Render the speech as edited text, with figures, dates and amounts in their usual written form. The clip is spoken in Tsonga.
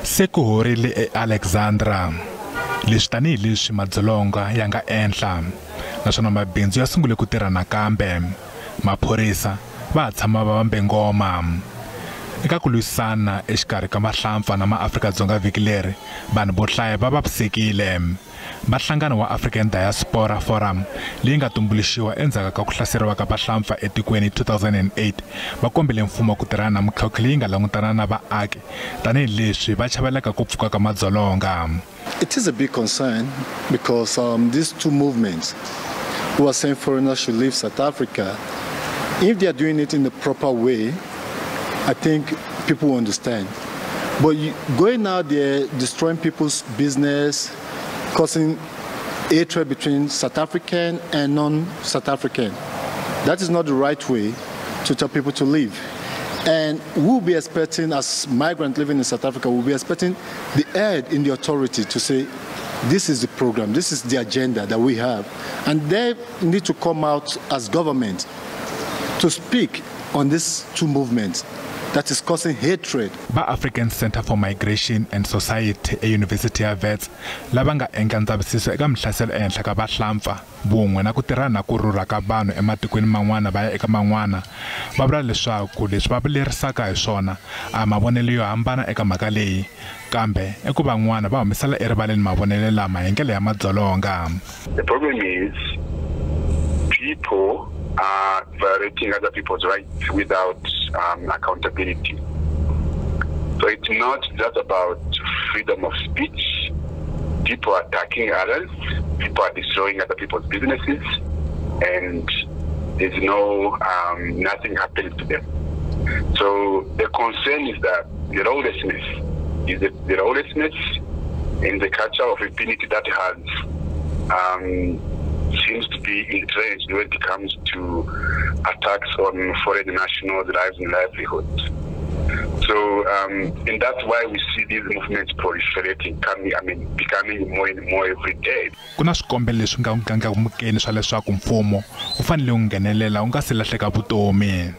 Se ku horile eAlexandra. Leswi tanihileswi madzolonga ya nga enhla naswona mabindzu ya sungule ku tirha nakambe. Maphorisa va ha tshama va vambe ngoma. Eka ku lwisana exikarhi ka mahlampfa na maAfrika-Dzonga vhiki leri, vanhu vo hlaya va vavisekile. Va nhlangano wa African Diaspora Forum leyi nga tumbuluxiwa endzhaku ka ku hlaseriwa ka vahlampfa etikweni hi 2008 va kombele mfumo ku tirhana na mintlhontlho leyi nga langutana na vaaki tanihileswi va chavelaka ku pfuka ka madzolonga. It is a big concern because these two movements who are saying foreigners should leave South Africa, if they are doing it in the proper way, I think people will understand. But going out there, destroying people's business, causing hatred between South African and non-South African, that is not the right way to tell people to leave. And we'll be expecting, as migrants living in South Africa, we'll be expecting the head in the authority to say, this is the program, this is the agenda that we have. And they need to come out as government to speak on these two movements that is causing hatred. Va African Center for Migration and Society eYunivhesiti ya Wits lava nga endla ndzavisiso eka minhlaselo ehenhla ka vahlampfa vun'we na ku tirhana na ku rhurha ka vanhu ematikweni man'wana va ya eka man'wana va vula leswaku leswi va vilerisaka hi swona a mavonelo yo hambana eka mhaka leyi kambe i ku van'wana va humesela erivaleni mavonelo lama hi ndlela ya madzolonga. The problem is people are violating other people's rights without accountability. So it's not just about freedom of speech. People are attacking others, people are destroying other people's businesses, and there's no nothing happening to them. So the concern is that the lawlessness is the lawlessness and the culture of impunity that has seems to be entrenched when it comes to attacks on foreign nationals' lives and livelihoods. So, and that's why we see these movements proliferating, coming, I mean, becoming more and more every day. Ku na swikombelo leswi nga ndlandlamukeni swa leswaku mfumo wu fanele wu nghenelela wu nga si lahleka vutomi.